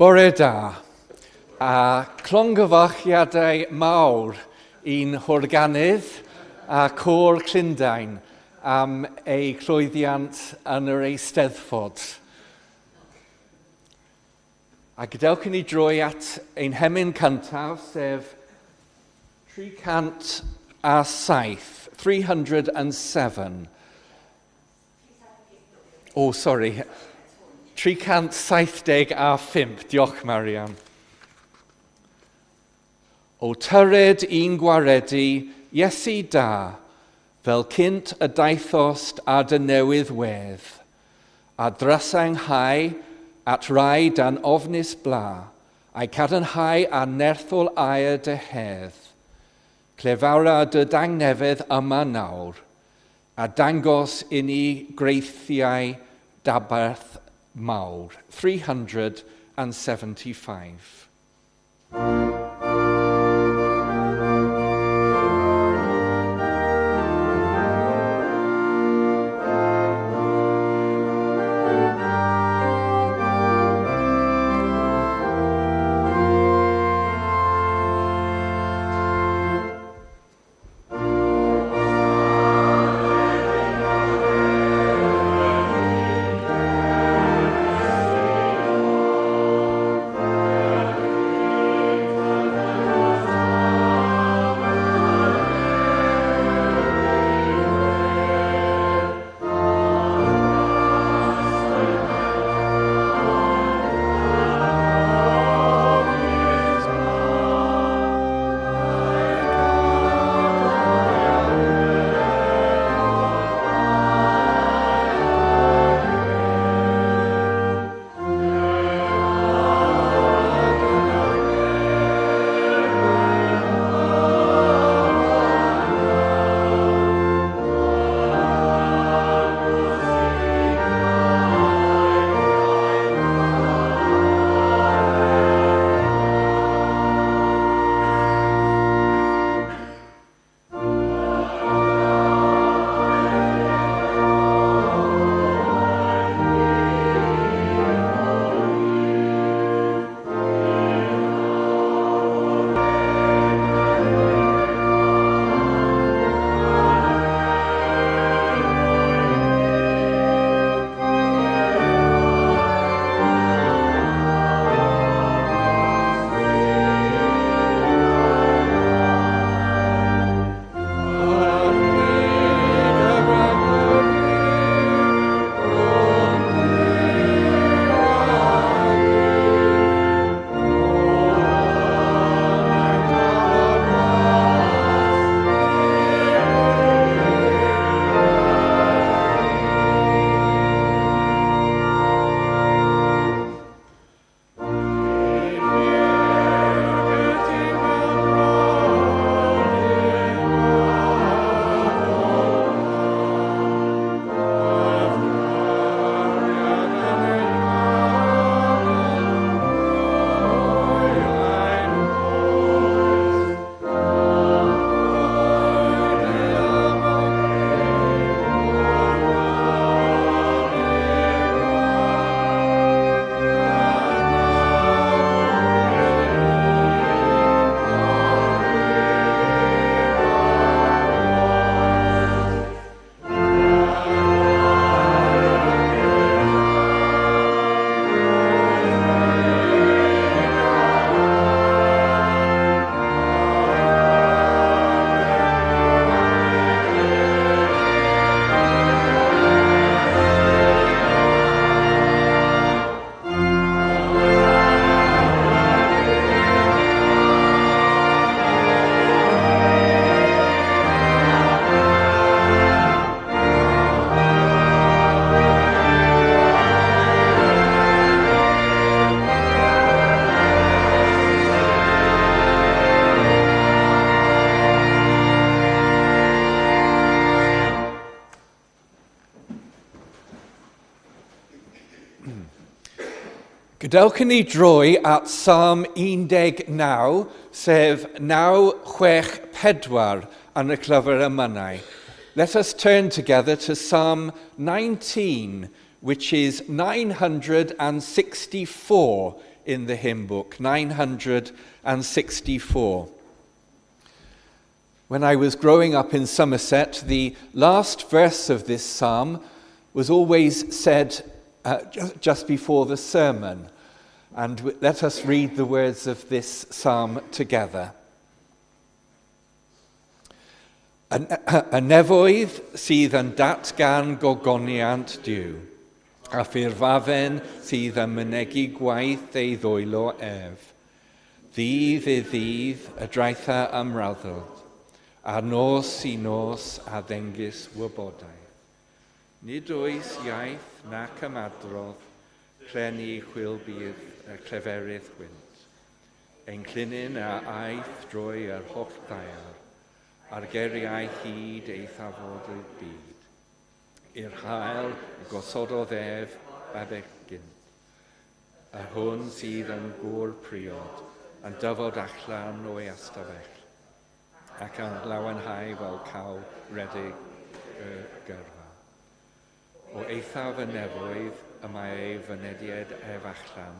Bore da, a clongyfarchiadau mawr i'n horganydd a Côr Llundain am ei llwyddiant yn yr Eisteddfod. A gadewch i ni droi at ein hemyn cyntaf, sef 307, 307. Oh, sorry. 375. Diolch, Marian. O tyred i'n gwaredu, Iesu da, fel cynt y daethost a dy newydd wedd, a drasanghau at rai dan ofnus bla, a'i cadarnhau a nerthol air dy hedd. Clefara dy dangnefedd yma nawr, a dangos i ni greithiau dabarth mawr. 375. Gadewch i ni droi at Salm 19, sef 964 yn y Llyfr Emynau. Let us turn together to Psalm 19, which is 964 in the hymn book, 964. When I was growing up in Somerset, the last verse of this psalm was always said just before the sermon. And let us read the words of this psalm together. Y nefoedd sydd yn datgan gogoniant Duw, a ffurfafen sydd yn mynegi gwaith ei ddwylo ef. Ddydd i ddydd y draetha ymraddod, a nos i nos a ddengys wybodaeth. Nid oes iaith nac ymadrodd, cleni chwilbydd y cleferydd hwynt. Ein clinyn a aeth drwy yr holl ddaear, a'r geriau hyd eithafod y byd. I'r hael gosododd ef babell gynt, y hwn sydd yn gŵr priod, yn dyfod allan o'i ystafell, ac yn lawenhau fel caw redig y gyrfa. O eithaf y nefoedd y mae ei fynediad ef allan,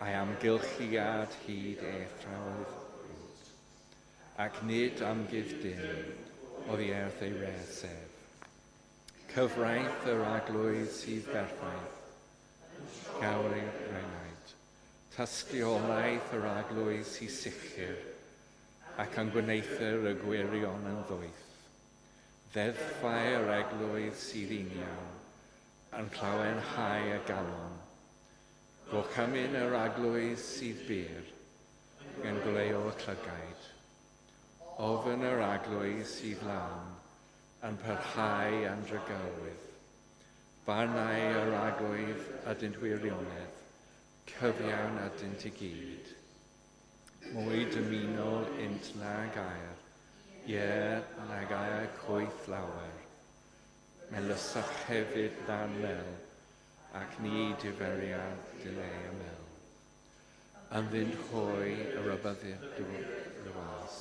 a'i amgylchiad hyd ei thrawydd, ac nid amgudd dim oddi wrth ei res ef. Cyfraith yr Arglwydd sydd berffaith, gawr ei renaid. Tystiolaeth yr Arglwydd sydd sicr, ac yn gwneuthur y gwirion yn ddoeth. Ddeddfau yr eglwys sydd uniawn, yn llawenhau y galon. Gorchymyn yr Arglwydd sydd bur, yn goleuo llygaid. Ofn yr Arglwydd sydd lân, yn parhau yn dragywydd. Barnau yr Arglwydd ydynt wirionedd, cyfiawn ydynt i gyd. Mwy dymunol int nag aur, ie, nag aur coeth lawer. Melysach hefyd na'n mel, ac ni diferiad dileu y mel. Ynddynt hwy y rybyddir dy was,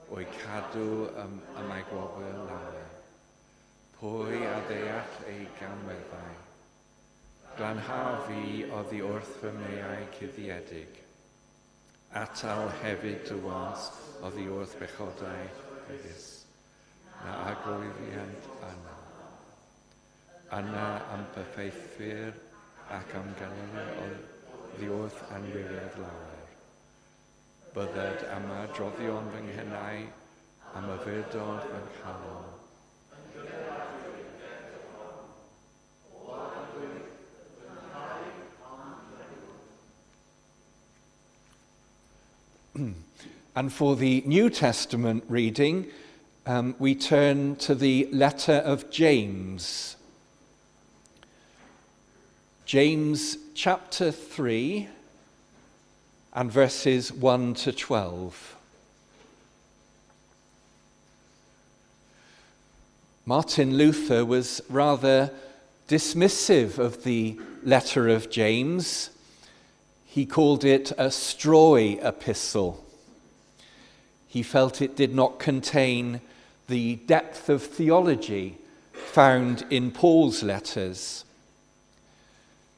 o'i cadw y mae gwobr lawer. Pwy a ddeall ei ganweddau? Glanha fi oddi wrth fy meiau cuddiedig. Atal hefyd dy was oddi wrth bechodau megis, na arglwyddiant arno. Yna am berffeithwyr ac am ganlyniad oddi wrth anwiredd lawer. Bydded am adroddion fy nghenau, a myfyrdod fy nghalon. And for the New Testament reading, we turn to the letter of James. James chapter 3 and verses 1 to 12. Martin Luther was rather dismissive of the letter of James. He called it a strawy epistle. He felt it did not contain the depth of theology found in Paul's letters.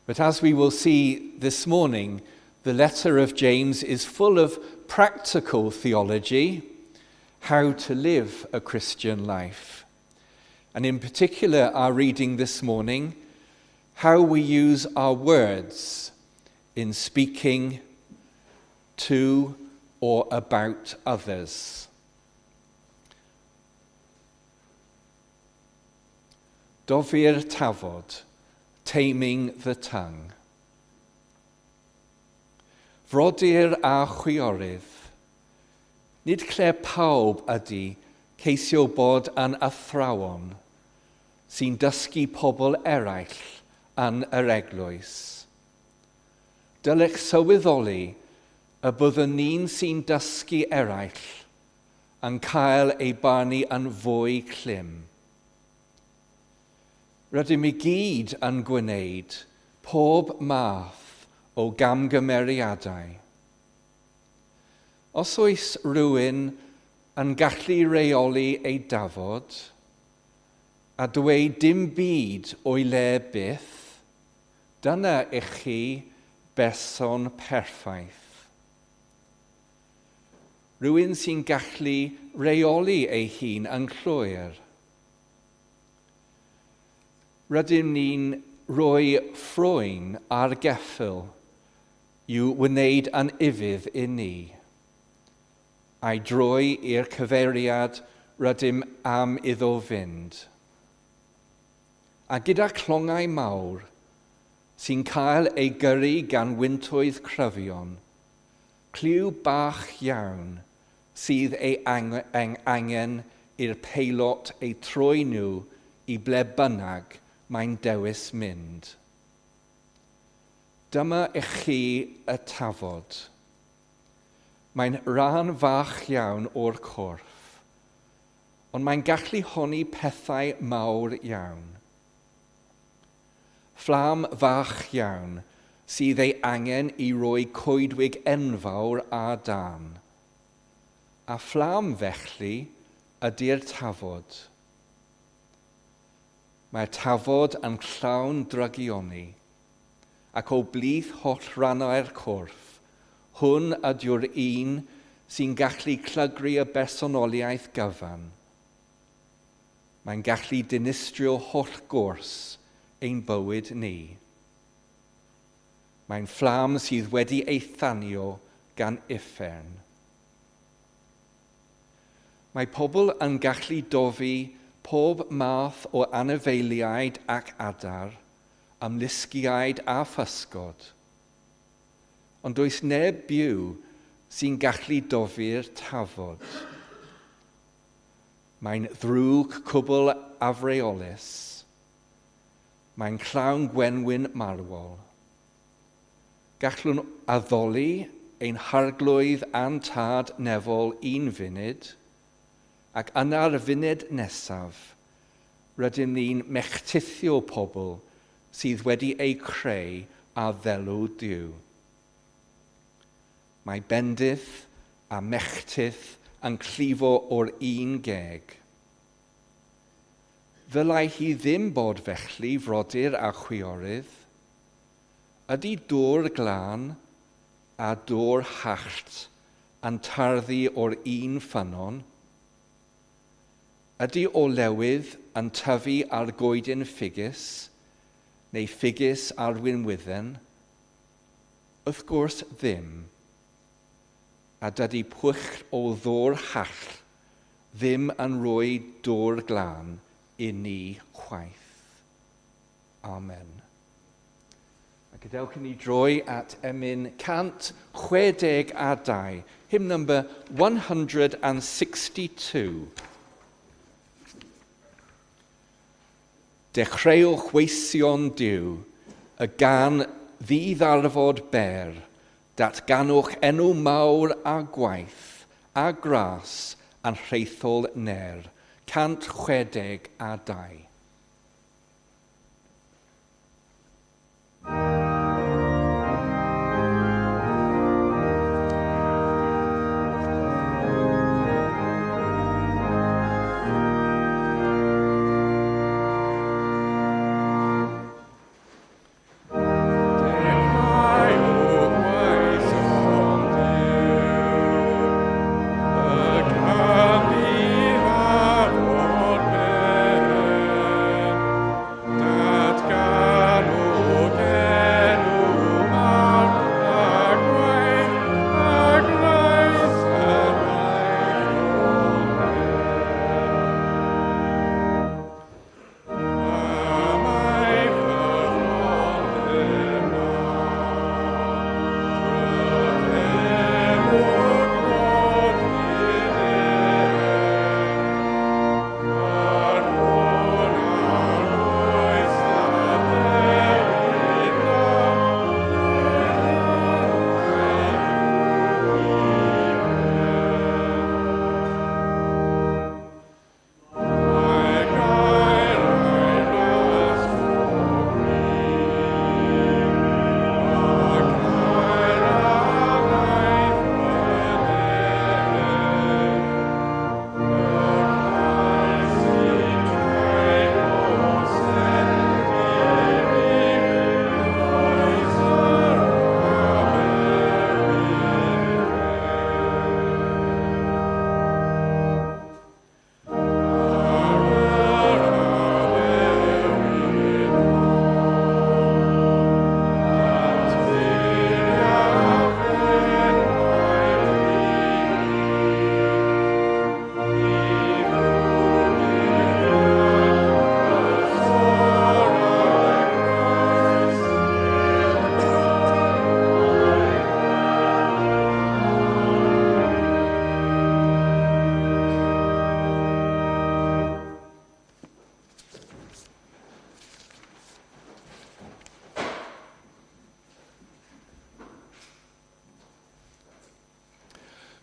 But as we will see this morning, the letter of James is full of practical theology, how to live a Christian life. And in particular, our reading this morning, how we use our words in speaking to or about others. Dofi'r tafod, taming the tongue. Frodyr a chwiorydd, nid cle pawb ydy ceisio bod yn athrawon sy'n dysgu pobl eraill yn yr eglwys. Dylech sylweddoli y byddwn ni'n sy'n dysgu eraill yn cael ei barnu yn fwy clym. Rydym i gyd yn gwneud pob math o gamgymeriadau. Os oes rhywun yn gallu reoli ei dafod, a dweud dim byd o'i le byth, dyna i chi berson perffaith. Rhywun sy'n gallu reoli ei hun yn llwyr. Rydym ni'n rhoi ffroen ar geffyl i'w wneud yn ufudd i ni, a'i droi i'r cyfeiriad rydym am iddo fynd. A gyda clongau mawr sy'n cael ei gyrru gan wyntoedd cryfion, clyw bach iawn sydd ei angen i'r peilot eu troi nhw i ble bynnag mae'n dewis mynd. Dyma i chi y tafod. Mae'n rhan fach iawn o'r corff, ond mae'n gallu honni pethau mawr iawn. Fflam fach iawn sydd ei angen i roi coedwig enfawr a dân. A fflam felly ydy'r tafod. Mae'r tafod yn llawn drygioni, ac o blith holl rannau'r corff, hwn ydyw'r un sy'n gallu clygru y bersonoliaeth gyfan. Mae'n gallu dinistrio holl gwrs ein bywyd ni. Mae'n fflam sydd wedi ei thanio gan uffern. Mae pobl yn gallu dofi pob math o anifeiliaid ac adar, ymlusgiaid a physgod. Ond does neb byw sy'n gallu dofi'r tafod. Mae'n ddrwg cwbl afreolus. Mae'n llawn gwenwyn marwol. Gallwn addoli ein harglwydd a'n tad nefol un funud, ac yna'r funud nesaf, rydym ni'n melltithio pobl sydd wedi eu creu a ddelw Duw. Mae bendith a melltith yn clifo o'r un geg. Ddylai hi ddim bod felly, frodyr a chwiorydd. Ydy dŵr glân a dŵr hallt yn tarddu o'r un ffynnon? Ydy olewydd yn tyfu ar goeden ffigys, neu ffigys ar winwydden? Wrth gwrs ddim. A dydy pwll o ddŵr hallt ddim yn rhoi dŵr glân i ni chwaith. Amen. A gadewch i ni droi at emyn 162, hymn number 162. Dechreuwch weision Duw, y gân ddiddarfod ber, datganwch enw mawr a gwaith, a gras anhraethol ner, 162.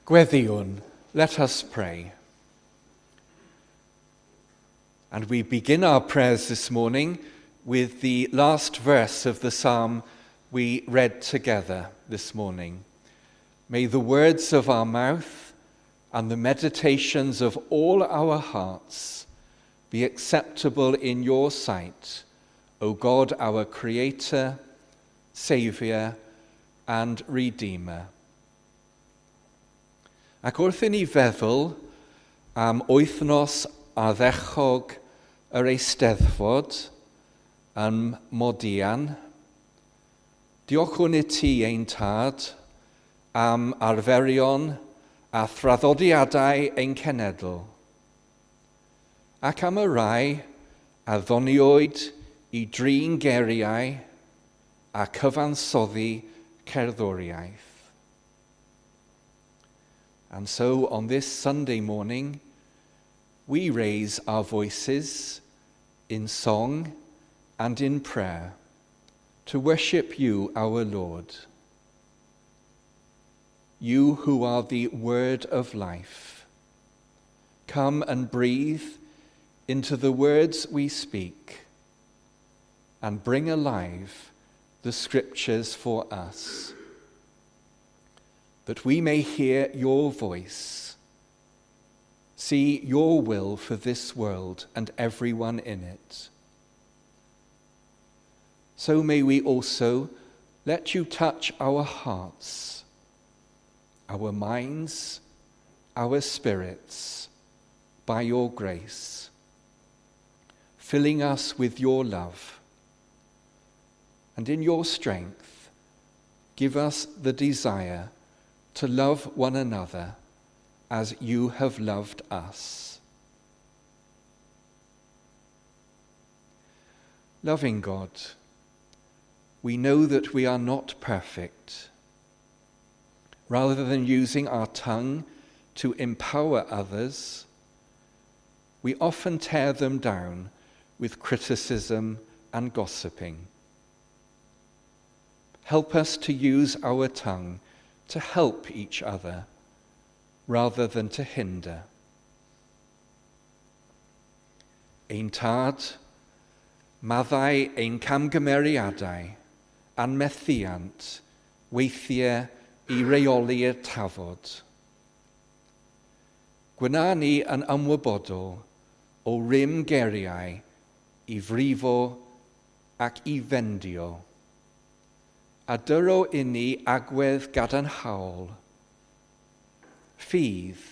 Gweddïwn, let us pray. And we begin our prayers this morning with the last verse of the psalm we read together this morning. May the words of our mouth and the meditations of all our hearts be acceptable in your sight, O God, our Creator, Saviour, and Redeemer. Ac wrth i ni feddwl am wythnos ardderchog yr Eisteddfod ym Modian, diolchwn i ti ein tad am arferion a thraddodiadau ein cenedl, ac am y rhai a ddoniwyd i drin geiriau a cyfansoddi cerddoriaeth. And so on this Sunday morning, we raise our voices in song and in prayer to worship you, our Lord. You who are the word of life, come and breathe into the words we speak and bring alive the scriptures for us, that we may hear your voice, see your will for this world and everyone in it. So may we also let you touch our hearts, our minds, our spirits, by your grace, filling us with your love. And in your strength, give us the desire to love one another as you have loved us. Loving God, we know that we are not perfect. Rather than using our tongue to empower others, we often tear them down with criticism and gossiping. Help us to use our tongue to help each other rather than to hinder. Ein tad, maddau ein camgymeriadau a'n methiant weithiau i reoli'r tafod. Gwna ni yn ymwybodol o rym geiriau i frifo ac i fendio, a dyro inni agwedd gadarnhaol, ffydd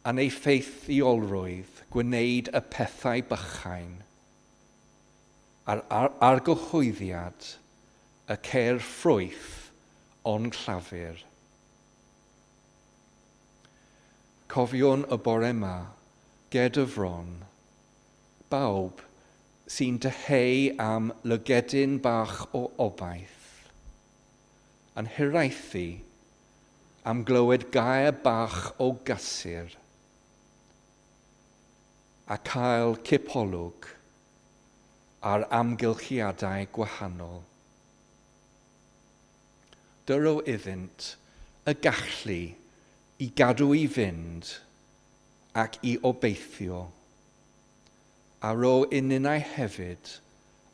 yn ei ffeithiolrwydd gwneud y pethau bychain, a'r argyhoeddiad y ceir ffrwyth o'n llafur. Cofiwn y bore yma, ger dy fron, bawb sy'n dyheu am lygedyn bach o obaith, yn hiraethu am glywed gair bach o gysur a cael cipolwg ar amgylchiadau gwahanol. Dyro iddynt y gallu i gadw i fynd ac i obeithio, a ro i ninnau hefyd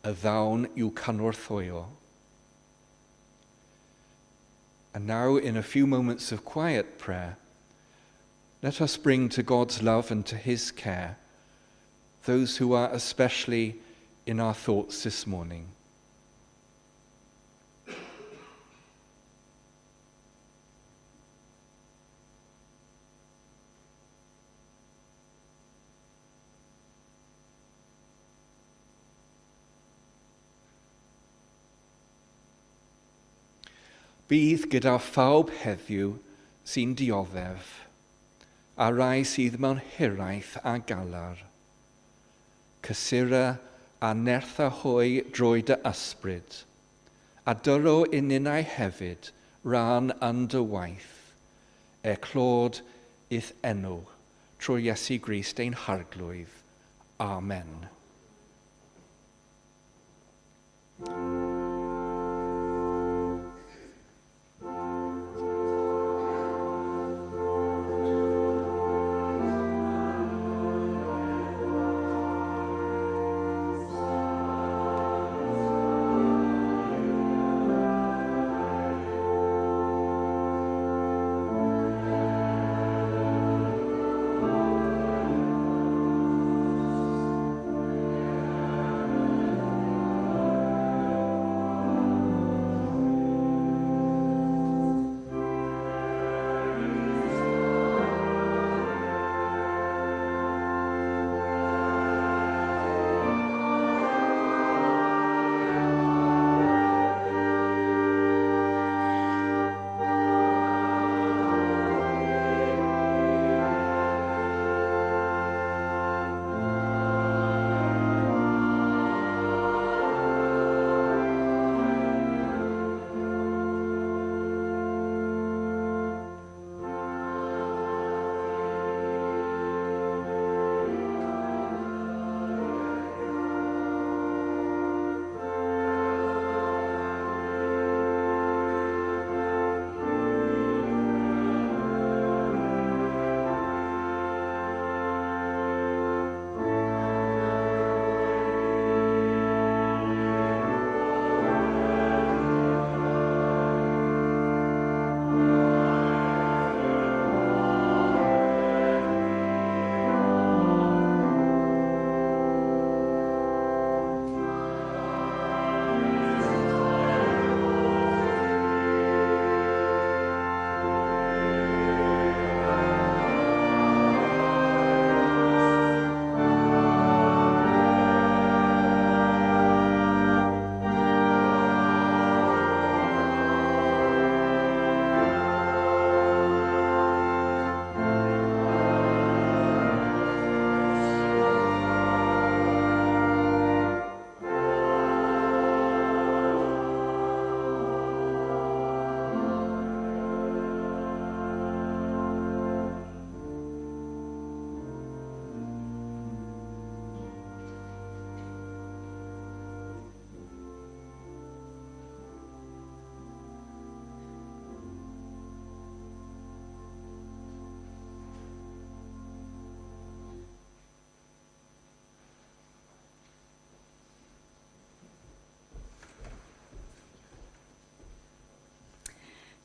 y ddawn i'w cynorthwyo. And now, in a few moments of quiet prayer, let us bring to God's love and to his care those who are especially in our thoughts this morning. Bydd gyda phawb heddiw sy'n dioddef, a rai sydd mewn hiraeth a galar. Cysura a nertha hwy drwy dy ysbryd, a dyro i ninnau hefyd ran yn dy waith, er clod i'th enw, trwy Iesu Grist ein Harglwydd. Amen.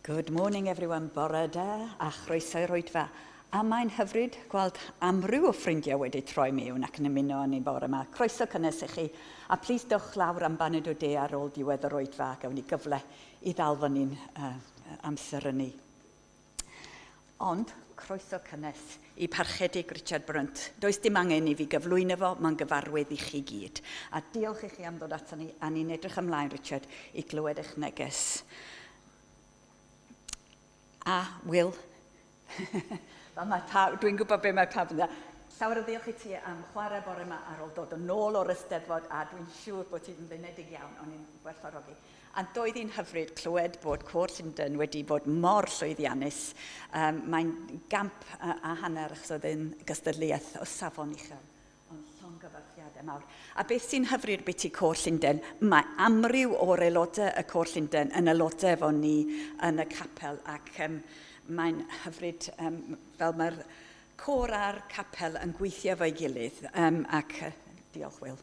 Good morning everyone, bore da a chroeso i'r oedfa. A mae'n hyfryd gweld amryw o ffrindiau wedi troi mewn ac yn ymuno â ni bore yma. Croeso cynnes i chi, a plis dewch lawr am baned o de ar ôl diwedd yr oedfa a gawn ni gyfle i ddal fyny'n amser ynni. Ond croeso cynnes i Parchedig Richard Brunt. Does dim angen i fi gyflwyno fo, mae'n gyfarwydd i chi gyd. A diolch i chi am ddod ato ni, a ni'n edrych ymlaen, Richard, i glywed eich neges. A Will, fel mae pawb, dwi'n gwybod be mae pawb yn dweud. Llawer o ddiolch i ti am chwarae bore yma ar ôl dod yn ôl o'r Eisteddfod, a dwi'n siŵr bod ti'n flinedig iawn, o'n i'n gwerthfawrogi. A doedd hi'n hyfryd clywed bod Côr Llundain wedi bod mor llwyddiannus. Mae'n gamp a hanner achos oedd e'n gystadleuaeth o safon uchel. Ond llongyfarchiadau mawr. A beth sy'n hyfryd biti Côr Llundain, mae amryw o'r aelodau y Côr Llundain yn aelodau efo ni yn y capel, ac mae'n hyfryd fel mae'r côr a'r capel yn gweithio efo'i gilydd, ac diolch Will.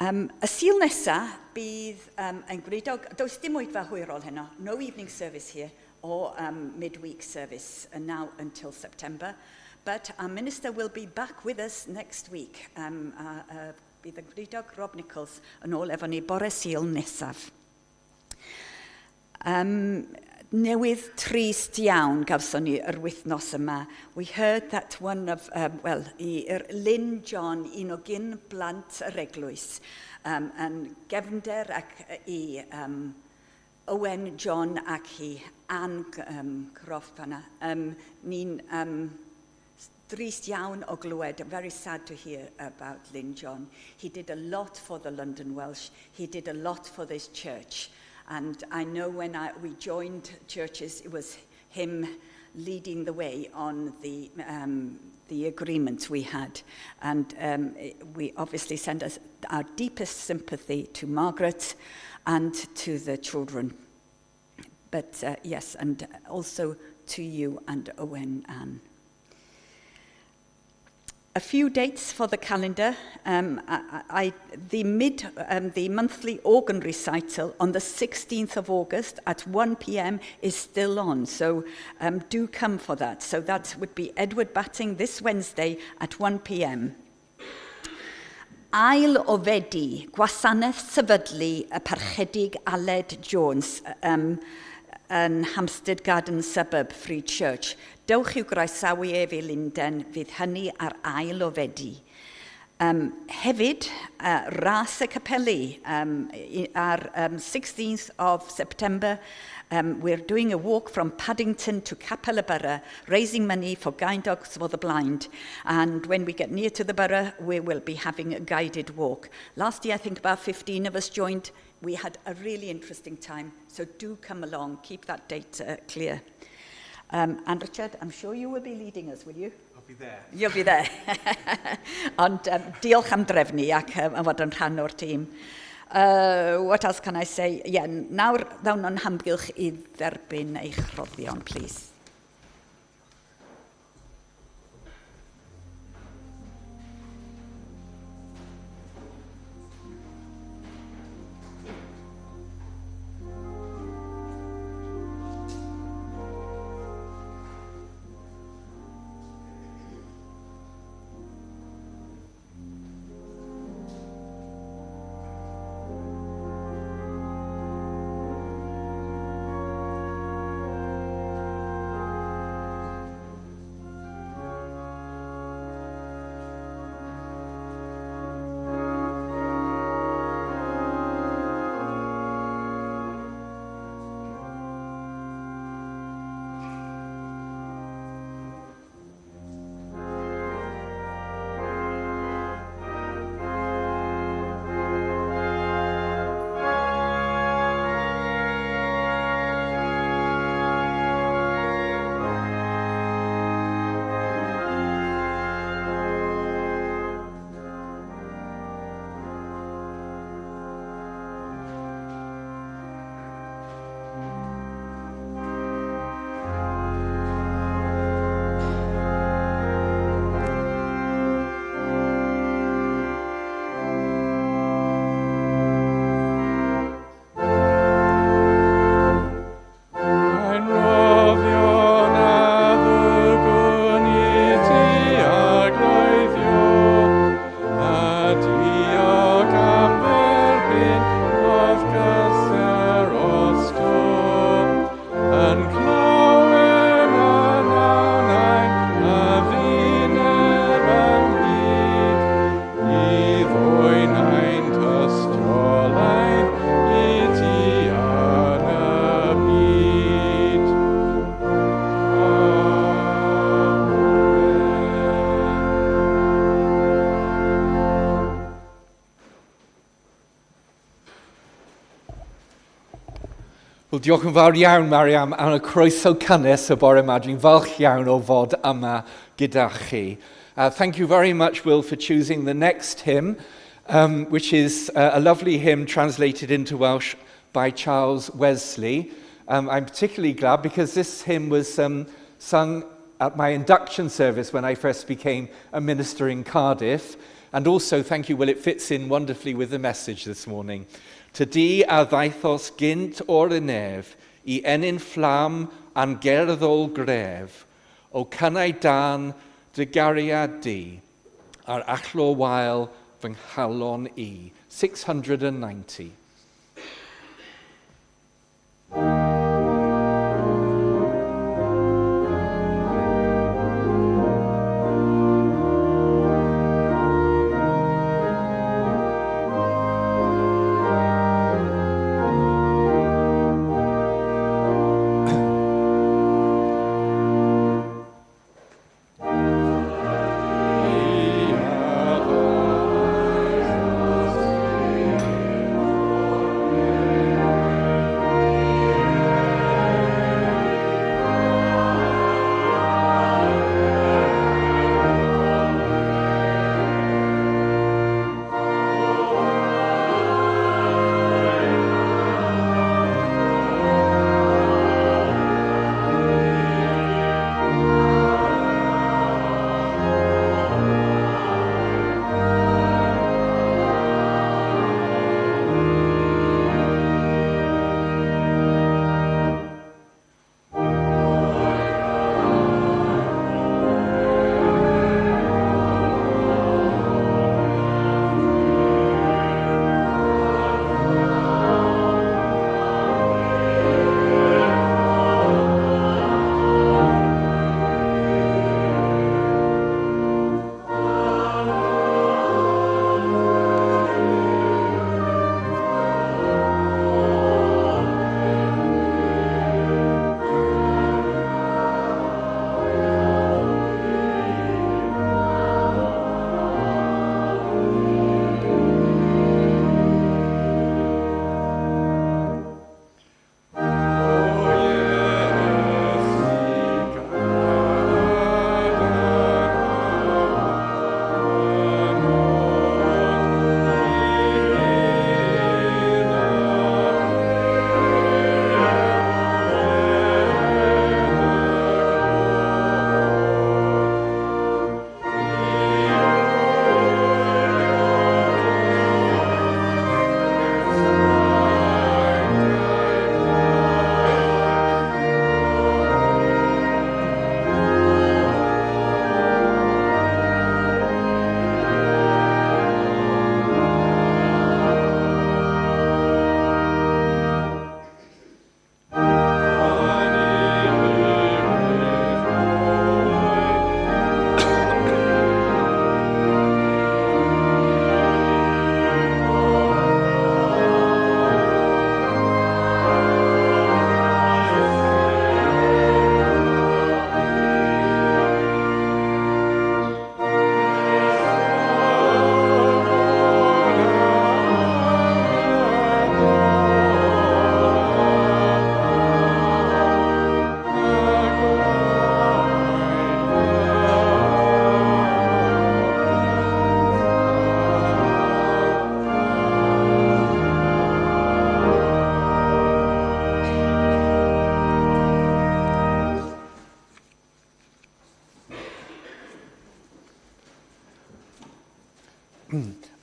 Y Sul nesa bydd yn gwneud, does dim oedfa hwyrol heno, no evening service here, or midweek service now until September. But our minister will be back with us next week. Bydd y gweinidog Rob Nichols yn ôl efo ni bore Sul nesaf. Newydd trist iawn gawson ni yr wythnos yma. We heard that one of, well, Lynn John, un o gyn blant yr eglwys, yn gefnder ac i Owen John ac i Anne Croft fanna. Ni'n drist iawn o glywed, very sad to hear about Lynn John. He did a lot for the London Welsh. He did a lot for this church. And I know when we joined churches, it was him leading the way on the agreement we had. And we obviously send us our deepest sympathy to Margaret and to the children. But yes, and also to you and Owen Ann. A few dates for the calendar. The monthly organ recital on the 16th of August at 1 p.m. is still on, so do come for that. So that would be Edward Batting this Wednesday at 1 p.m. Ail o Fedi, gwasanaeth sefydlu y Parchedig Aled Jones yn Hampstead Garden Suburb Free Church. Dewch i'w groesawu ef i Lundain, fydd hynny ar ail o Fedi. Hefyd, Ras y Capeli, ar 16th of September, we're doing a walk from Paddington to Capel y Borough, raising money for Guide Dogs for the Blind. And when we get near to the borough, we will be having a guided walk. Last year, I think about 15 of us joined. We had a really interesting time, so do come along, keep that date clear. And Richard, I'm sure you will be leading us, will you? I'll be there. You'll be there. Ond diolch am drefnu ac am fod yn rhan o'r tîm. What else can I say? Yeah, nawr ddawn o'n hamgylch i dderbyn eich rhoddion, please. Wel, diolch yn fawr iawn, Mariam, am y croeso cynnes y bore yma. Dwi'n falch iawn o fod yma gyda chi. Thank you very much, Will, for choosing the next hymn, which is a lovely hymn translated into Welsh by Charles Wesley. I'm particularly glad because this hymn was sung at my induction service when I first became a minister in Cardiff. And also, thank you, Will, it fits in wonderfully with the message this morning. Tydi a ddaethos gynt o'r nef i ennyn fflam angerddol gref, o cynnau dan dy gariad di, ar allor wael fy nghalon i. 690.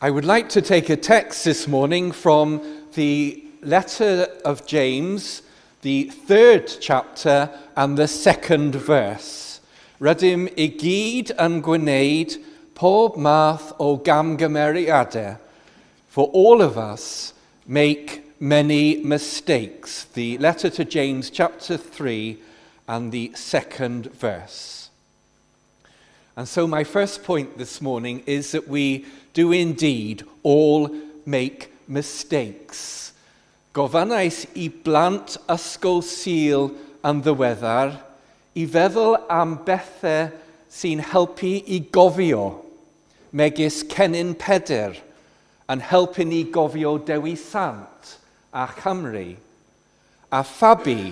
I would like to take a text this morning from the letter of James, the third chapter and the second verse. Rydym i gyd yn gwneud pob math o gamgymeriadau. For all of us make many mistakes. The letter to James, chapter 3 and the second verse. And so my first point this morning is that we do indeed all make mistakes. Gofynnais i blant ysgol Sul yn ddiweddar i feddwl am bethau sy'n helpu i gofio, megis Cennin Pedr yn helpu ni gofio Dewi Sant a Chymru, a phabi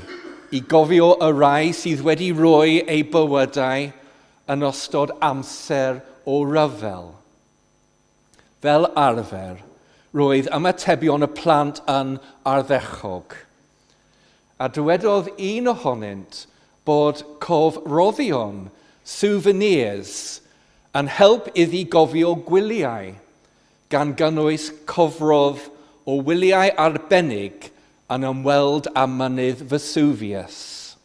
i gofio y rhai sydd wedi rhoi eu bywydau yn ystod amser o ryfel. Fel arfer, roedd ymatebion y plant yn ardderchog. A dywedodd un ohonynt bod cofroddion, souvenirs, yn help iddi gofio gwyliau, gan gynnwys cofrodd o wyliau arbennig yn ymweld â mynydd Vesuvius.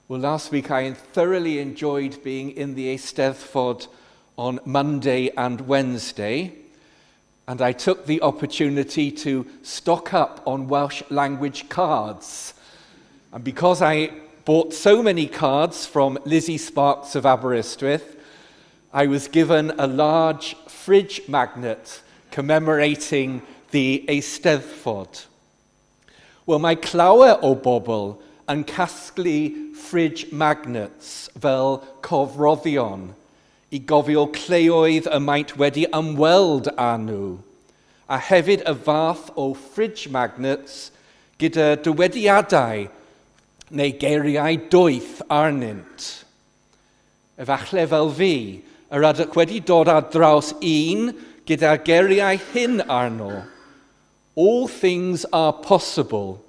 Well, last week I thoroughly enjoyed being in the Eisteddfod on Monday and Wednesday, and I took the opportunity to stock up on Welsh language cards. And because I bought so many cards from Lizzie Sparks of Aberystwyth, I was given a large fridge magnet commemorating the Eisteddfod. Wel, mae llawer o bobl yn casglu fridge magnets fel cofroddion i gofio lleoedd y maent wedi ymweld â nhw, a hefyd y fath o fridge magnets gyda dywediadau neu geiriau doeth arnynt. Efallai fel fi, yr ydych wedi dod ar draws un gyda geiriau hyn arno. "All things are possible.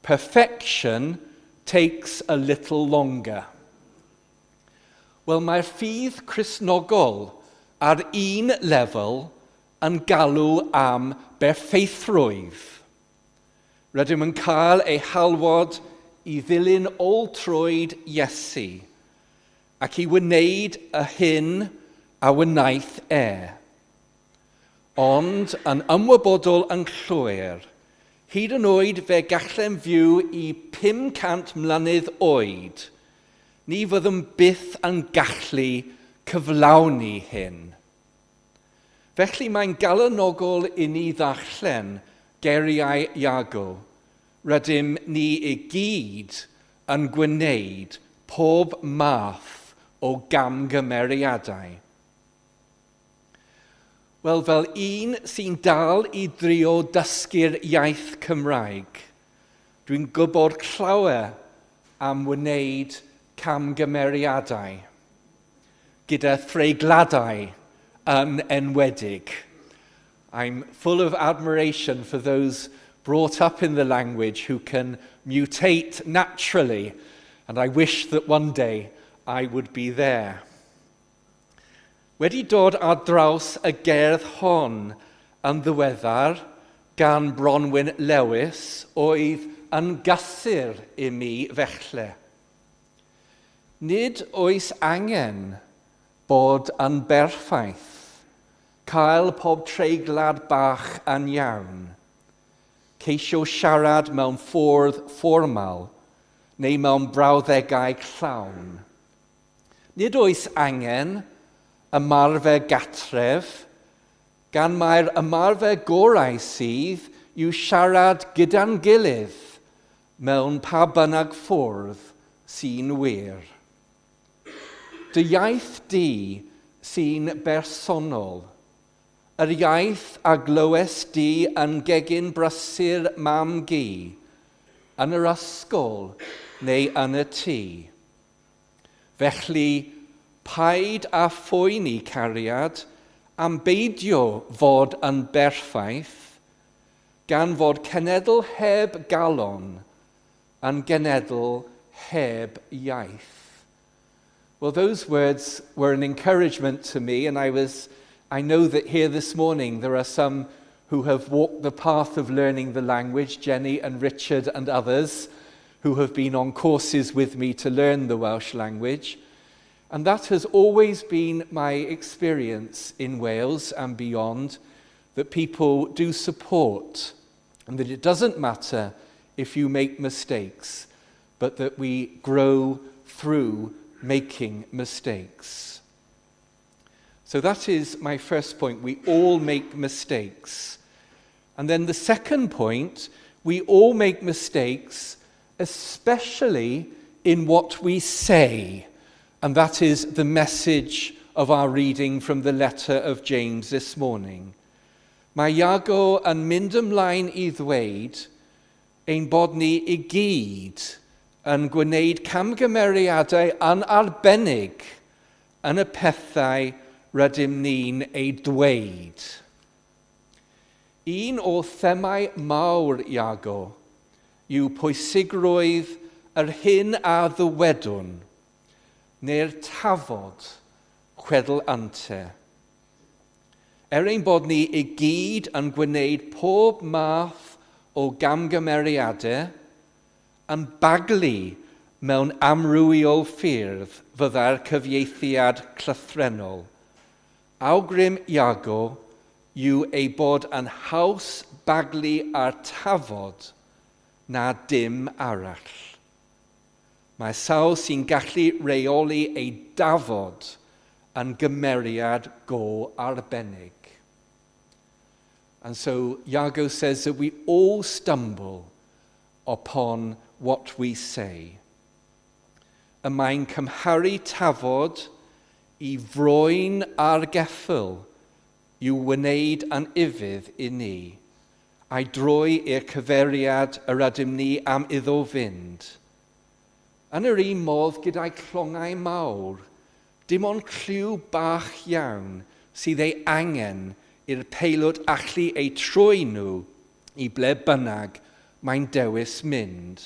Perfection takes a little longer." Wel, mae'r ffydd Cristnogol ar un lefel yn galw am berffeithrwydd. Rydym yn cael ein halwod i ddilyn ôl troed Iesu ac i wneud y hyn a wnaeth e. Ond yn ymwybodol yn llwyr, hyd yn oed fe gallem fyw i 500 mlynedd oed, ni fyddwn byth yn gallu cyflawni hyn. Felly mae'n galonogol i ni ddarllen geiriau Iago. Rydym ni i gyd yn gwneud pob math o gamgymeriadau. Wel, fel un sy'n dal i drio dysgu'r iaith Cymraeg, dwi'n gwybod llawer am wneud camgymeriadau, gyda threigladau yn enwedig. I'm full of admiration for those brought up in the language who can mutate naturally, and I wish that one day I would be there. Wedi dod ar draws y gerdd hon yn ddiweddar gan Bronwyn Lewis oedd yn gysur i mi felly. Nid oes angen bod yn berffaith, cael pob treiglad bach yn iawn, ceisio siarad mewn ffordd fformal neu mewn brawddegau llawn. Nid oes angen ymarfer gartref, gan mai'r ymarfer gorau sydd yw siarad gyda'n gilydd mewn pa bynnag ffordd sy'n wir. Dy iaith di sy'n bersonol. Yr iaith a glywes di yn gegin brysur mam-gu, yn yr ysgol neu yn y tŷ. Felly, paid â phoeni, cariad, am beidio fod yn berffaith, gan fod cenedl heb galon yn genedl heb iaith. Well, those words were an encouragement to me, and I know that here this morning there are some who have walked the path of learning the language, Jenny and Richard and others who have been on courses with me to learn the Welsh language. And that has always been my experience in Wales and beyond, that people do support and that it doesn't matter if you make mistakes, but that we grow through making mistakes. So that is my first point. We all make mistakes. And then the second point, we all make mistakes, especially in what we say. And that is the message of our reading from the letter of James this morning. Mae Iago yn mynd ymlaen i ddweud ein bod ni i gyd yn gwneud camgymeriadau yn arbennig yn y pethau rydym ni'n ei dweud. Un o themau mawr Iago yw pwysigrwydd yr hyn a ddywedwn, neu'r tafod chwedl ante. Er ein bod ni i gyd yn gwneud pob math o gamgymeriadau, yn baglu mewn amrywiol ffyrdd fyddai'r cyfieithiad llythrennol. Awgrym Iago yw ei bod yn haws baglu ar tafod na dim arall. Mae sawl sy'n gallu reoli ei dafod yn gymeriad go arbennig. And so Iago says that we all stumble upon what we say. Y mae'n cymharu tafod i froen ar geffyl i'w wneud yn ufudd i ni, a'i droi i'r cyfeiriad yr ydym ni am iddo fynd. Yn yr un modd gyda'i clongau mawr, dim ond cliw bach iawn sydd ei angen i'r peilot allu eu troi nhw i ble bynnag mae'n dewis mynd.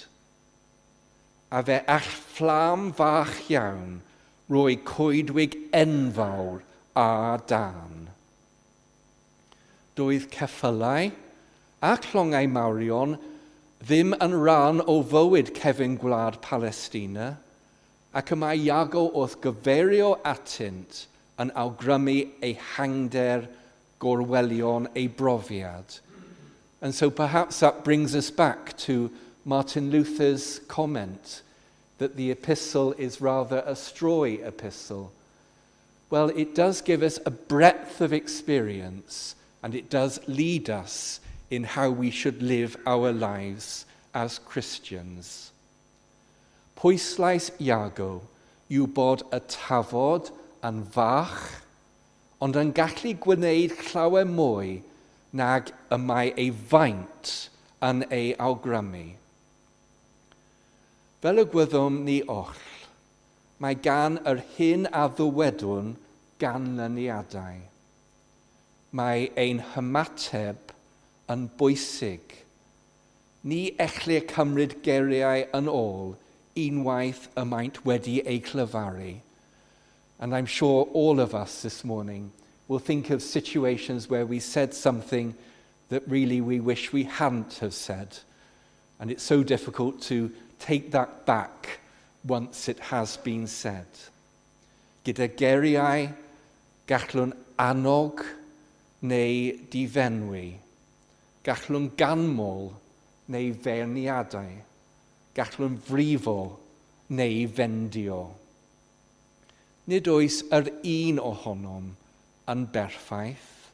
A fe all fflam fach iawn roi coedwig enfawr ar dân. Doedd ceffylau a clongau mawrion ddim yn rhan o fywyd cefn gwlad Palestina, ac y mae Iago wrth gyfeirio atynt yn awgrymu ehangder gorwelion ei brofiad. And so perhaps that brings us back to Martin Luther's comment that the epistle is rather a strawy epistle. Well, it does give us a breadth of experience, and it does lead us in how we should live our lives as Christians. Pwyslais Iago yw bod y tafod yn fach, ond yn gallu gwneud llawer mwy nag y mae ei faint yn ei awgrymu. Fel y gwyddom ni oll, mae gan yr hyn a ddywedwn ganlyniadau. Mae ein hymateb yn bwysig. Ni ellir cymryd geiriau yn ôl unwaith y maent wedi eu clyfaru. And I'm sure all of us this morning will think of situations where we said something that really we wish we hadn't have said. And it's so difficult to take that back once it has been said. Gyda geiriau, gallwn annog neu difenwi. Gallwn ganmol neu feirniadu. Gallwn frifo neu fendio. Nid oes yr un ohonom yn berffaith,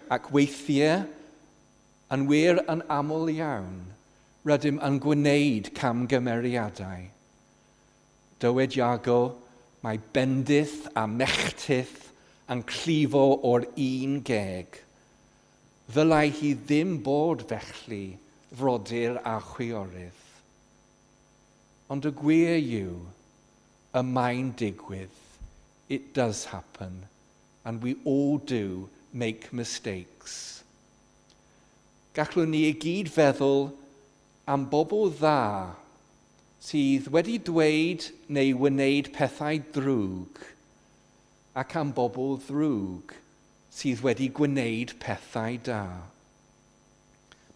ac weithiau, yn wir yn aml iawn, rydym yn gwneud camgymeriadau. Dywed Iago, mae bendith a melltith yn clifo o'r un geg. Ddylai hi ddim bod felly, frodyr a chwiorydd. Ond y gwir yw, y mae'n digwydd. It does happen, and we all do make mistakes. Gallwn ni i gyd feddwl am bobl dda sydd wedi dweud neu wneud pethau drwg, ac am bobl ddrwg sydd wedi gwneud pethau da.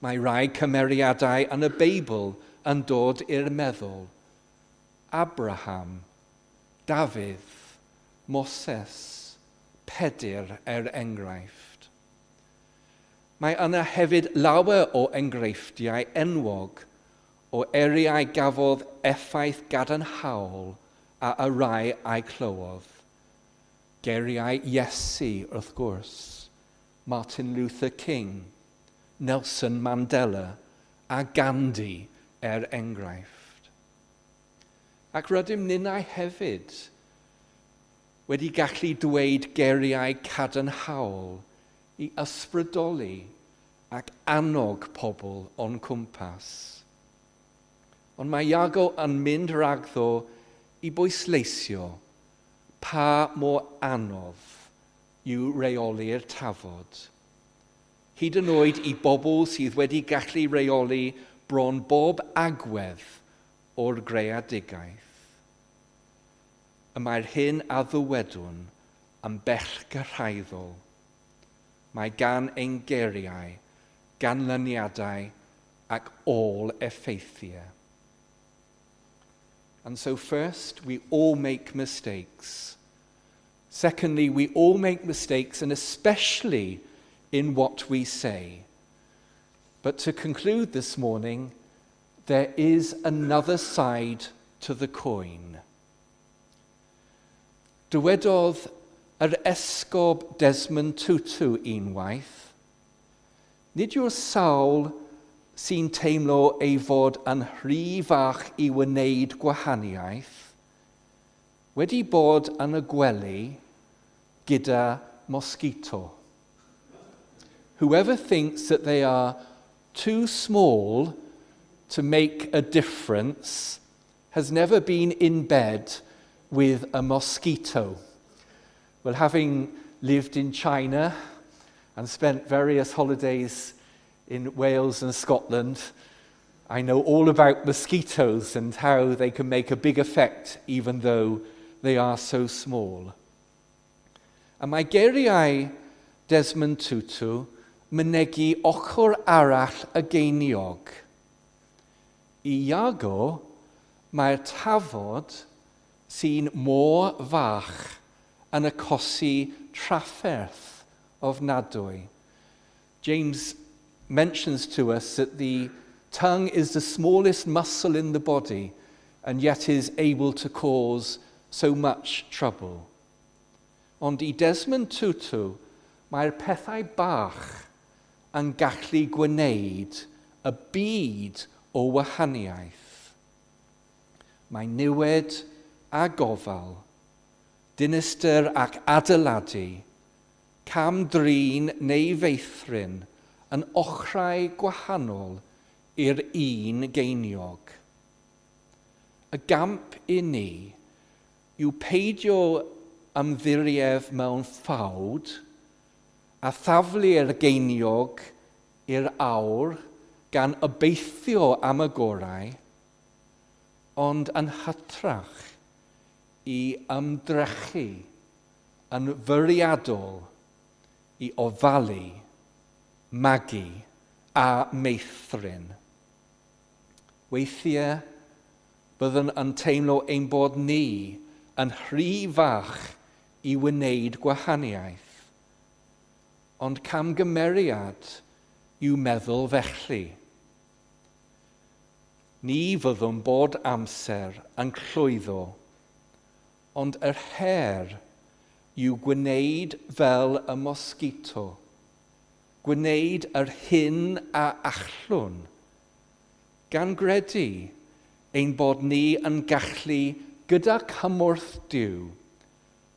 Mae rai cymeriadau yn y Beibl yn dod i'r meddwl. Abraham, Dafydd, Moses, Pedr er enghraifft. Mae yna hefyd lawer o enghreifftiau enwog o eiriau gafodd effaith gadarnhaol ar y rhai a'i clywodd. Geiriau Iesu, wrth gwrs, Martin Luther King, Nelson Mandela a Gandhi er enghraifft. Ac rydym ninnau hefyd wedi gallu dweud geiriau cadarnhaol i ysbrydoli ac annog pobl o'n cwmpas. Ond mae Iago yn mynd rhagddo i bwysleisio pa mor anodd yw reoli'r tafod. Hyd yn oed i bobl sydd wedi gallu reoli bron bob agwedd o'r greadigaeth. Y mae'r hyn a ddywedwn yn bellgyrhaeddol. Mae gan ein geiriau, ganlyniadau ac ôl effeithiau. And so first, we all make mistakes. Secondly, we all make mistakes, and especially in what we say. But to conclude this morning, there is another side to the coin. Dywedodd yr esgob Desmond Tutu unwaith, "Nid yw'r sawl sy'n teimlo ei fod yn rhy fach i wneud gwahaniaeth wedi bod yn y gwely gyda mosquito." Whoever thinks that they are too small to make a difference has never been in bed with a mosquito. Well, having lived in China and spent various holidays in Wales and Scotland, I know all about mosquitoes and how they can make a big effect even though they are so small. A mae geiriau Desmond Tutu mynegi ochr arall y geiniog. I Iago, mae'r tafod sy'n mor fach yn achosi trafferth ofnadwy. James mentions to us that the tongue is the smallest muscle in the body and yet is able to cause so much trouble. Ond i Desmond Tutu, mae'r pethau bach yn gallu gwneud y byd o wahaniaeth. Mae niwed a gofal, dinistr ac adeiladu, cam drin neu feithrin yn ochrau gwahanol i'r un geiniog. Y gamp i ni yw peidio ymddiried mewn ffawd a thaflu'r geiniog i'r awr gan obeithio am y gorau, ond yn hytrach i ymdrechu yn fwriadol i ofalu, magu a meithrin. Weithiau, byddwn yn teimlo ein bod ni yn rhy fach i wneud gwahaniaeth. Ond camgymeriad yw meddwl felly. Ni fyddwn bob amser yn llwyddo, ond yr her yw gwneud fel y mosgito, gwneud yr hyn a allwn, gan gredu ein bod ni yn gallu gyda cymorth Duw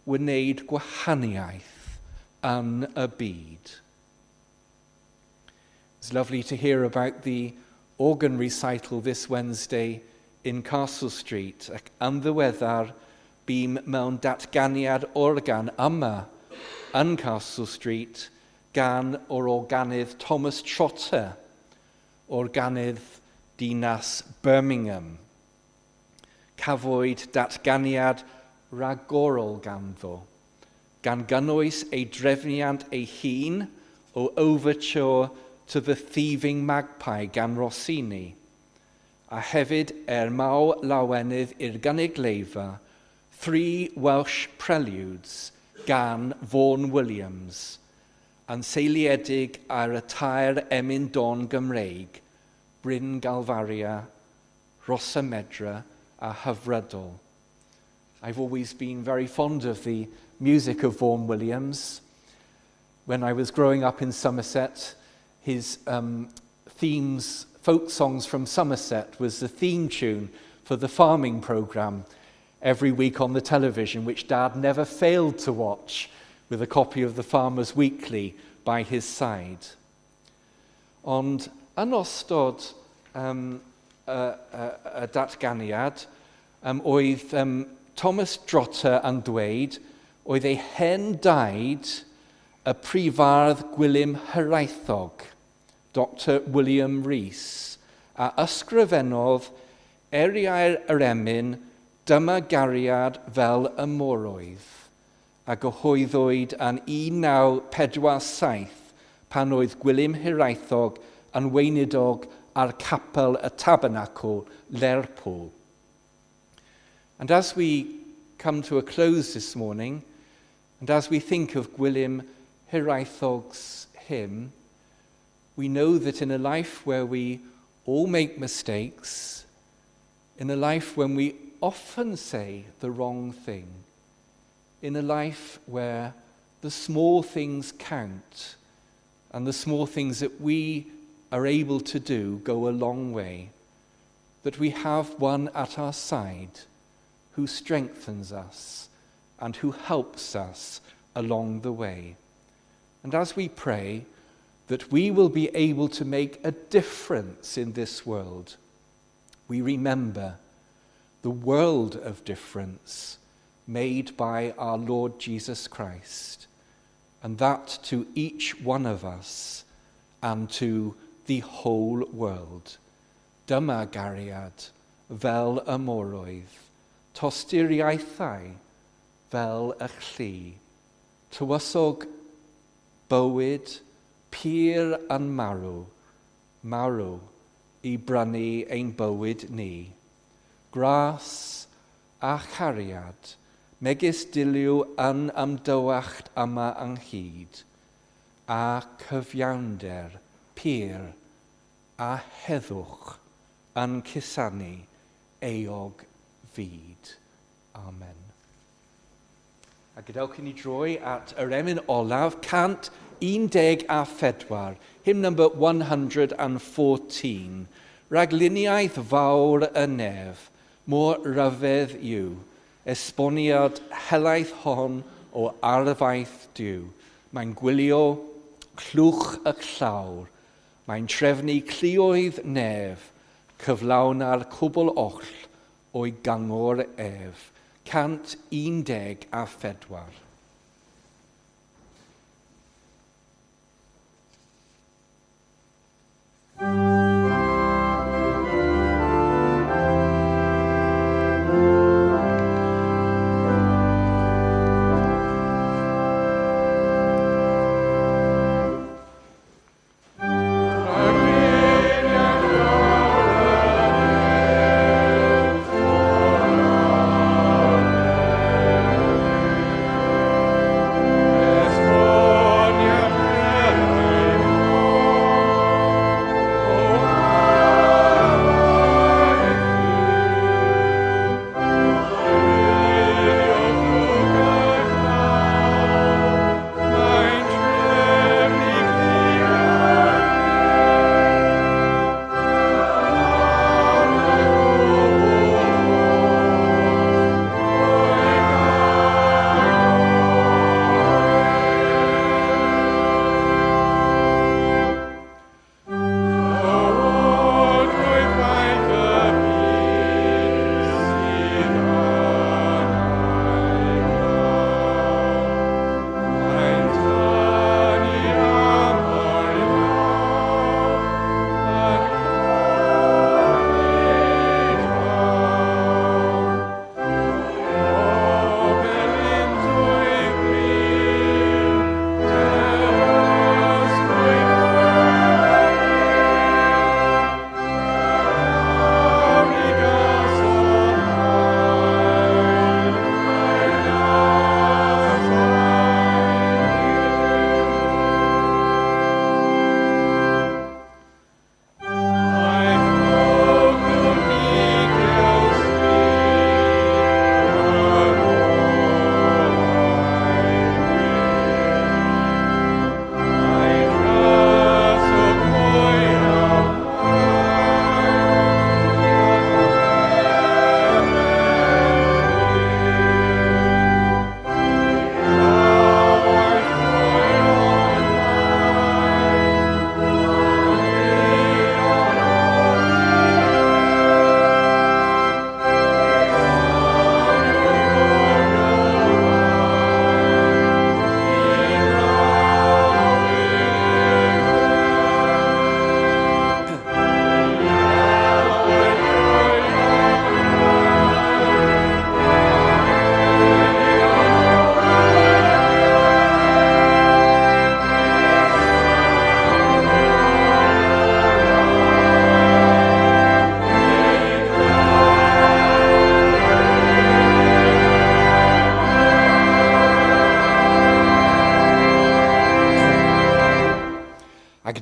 wneud gwahaniaeth yn y byd. It's lovely to hear about the organ recital this Wednesday in Castle Street, ac yn ddiweddar bûm mewn datganiad organ yma yn Castle Street gan o'r organydd Thomas Trotter, organydd dinas Birmingham. Cafwyd datganiad ragorol ganddo, gan gynnwys ei drefniant ei hun o Overture to the Thieving Magpie gan Rossini, a hefyd er mawr lawenydd i'r gynulleidfa, Three Welsh Preludes gan Vaughan Williams, yn seiliedig ar y tair emyn don Gymreig, Bryn Galfaria, Rhosymedre a Hyfrydol. I've always been very fond of the music of Vaughan Williams. When I was growing up in Somerset, his themes, folk songs from Somerset, was the theme tune for the farming programme every week on the television, which Dad never failed to watch with a copy of the Farmer's Weekly by his side. Ond yn ystod y datganiad, oedd Thomas Drotter yn dweud oedd ei hen daid y prifardd Gwilym Hiraethog, Dr William Rees, a ysgrifennodd eriau'r yr emyn Dyma Gariad Fel y Moroedd, a gyhoeddwyd yn 1947 pan oedd Gwilym Hiraethog yn weinidog ar Capel y Tabernacl, Lerpwl. And as we come to a close this morning, and as we think of Gwilym Hiraethog's hymn, we know that in a life where we all make mistakes, in a life when we often say the wrong thing, in a life where the small things count and the small things that we are able to do go a long way, that we have one at our side who strengthens us and who helps us along the way. And as we pray that we will be able to make a difference in this world, we remember the world of difference made by our Lord Jesus Christ, and that to each one of us and to the whole world. Dyma gariad fel y moroedd, tosturiaethau fel y lli, tywysog bywyd pur yn marw, marw i brynu ein bywyd ni. Gras a chariad, megis dilyw yn ymdywacht yma ynghyd, a cyfiawnder pur a heddwch yn cusanu euog fyd. Amen. A gadewch i ni droi at yr emyn olaf, 114, hymn number 114. Rhagluniaeth fawr y nef, mor ryfedd yw, esboniad helaeth hon o arfaeth Duw. Mae'n gwylio llwch y llawr, mae'n trefnu cluoedd nef, cyflawn ar cwbl oll o'i gangor ef. 114.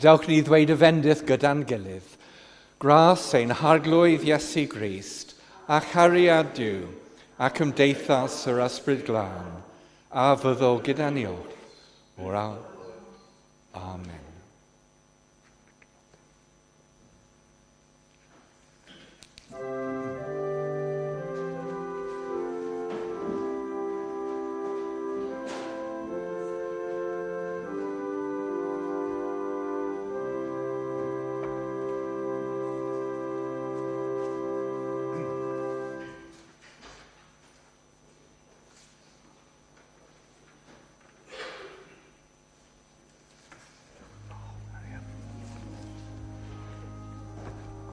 Gadewch ni ddweud y fendith gyda'n gilydd. Gras ein Harglwydd Iesu Grist, a chariad Duw, a cymdeithas yr Ysbryd Glân, a fyddo gyda ni oll, o'r awr. Amen.